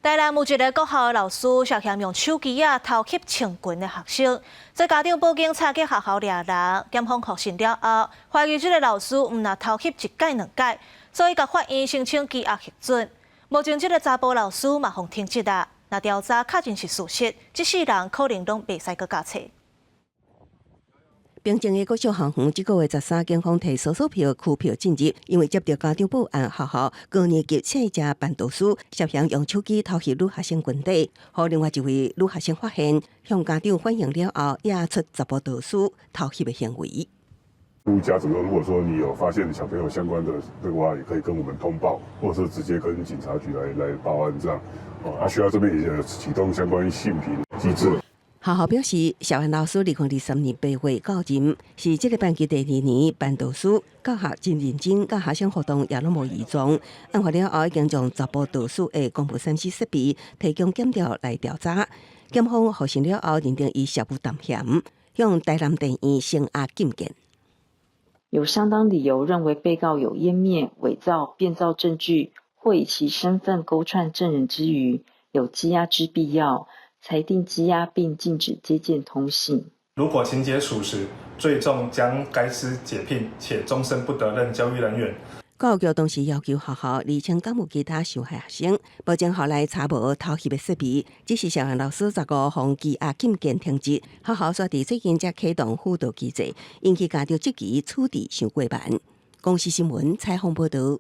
台南有一个國校的老師涉嫌用手機仔偷翕穿裙的學生，這家長報警查去學校掠人，檢方確信了後，懷疑這个老師毋若偷翕一擺兩擺，所以共法院申請羈押核准。目前這个查埔老師嘛予停職啊，若調查確認是事實，這世人可能攏袂使閣教冊。平鎮的國小校園，這個月13，警方提搜索票、拘票進入，因為接到家長報案，學校高年級謝家班導師涉嫌用手機偷翕女學生裙底，予另外一位女學生發現，向家長反映了後，惹出查埔導師偷翕的行為。家長說，如果說你有發現小朋友相關的的話，也可以跟我們通報，或者是直接跟警察局來報案這樣。啊，學校這邊也有啟動相關性平機制。學校表示，涉案老師2023年8月到任，是這个班級第二年班導師，教學真認真，佮學生互動也攏無異狀。案發了後，已經將查埔導師的廣播三 C 設備提供檢調來調查。檢方核實了後，認定伊涉有談嫌，向台南地院聲押禁見。有相當理由認為被告有湮滅、偽造、變造證據，或以其身份勾串證人之虞，有羈押之必要。裁定羈押並禁止接見通信。如果情節屬實，最重將該師解聘，且終身不得任教育人員。教育局同時要求學校釐清敢有其他受害學生，目前校內查無偷翕的設備，只是涉案老師15予羈押禁見停職。學校煞佇最近才啟動輔導機制，引起家長質疑處置傷過慢。公視新聞採訪報導。